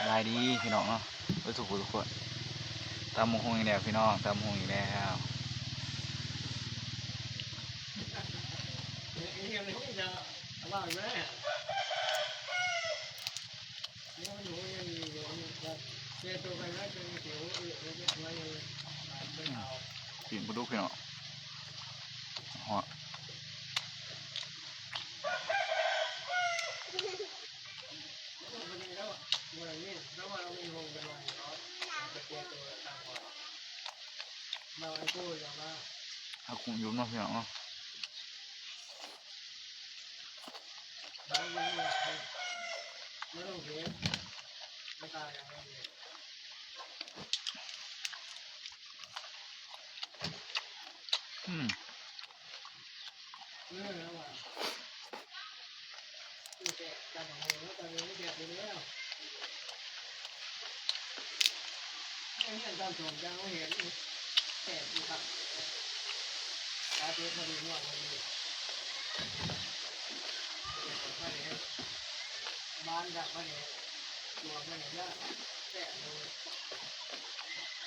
ສະບາຍດີພີ່ນ້ອງເນາະ ເບິດທຸກຜູ້ທຸກຄົນ. ຕຳບັກຫຸ່ງອີກແລ້ວພີ່ນ້ອງ ຕຳບັກຫຸ່ງອີກແລ້ວ. ປີ້ງປາດຸກພີ່ນ້ອງ ຮອດ. ເອົາກຸ້ງຢູ່ເນາະພີ່ນ້ອງເນາະ. ອືມ ເອີ ເອົາວ່າ ບ້ານກັບປາແດກ ຕົວປາແດກ ແຊບເລີຍ.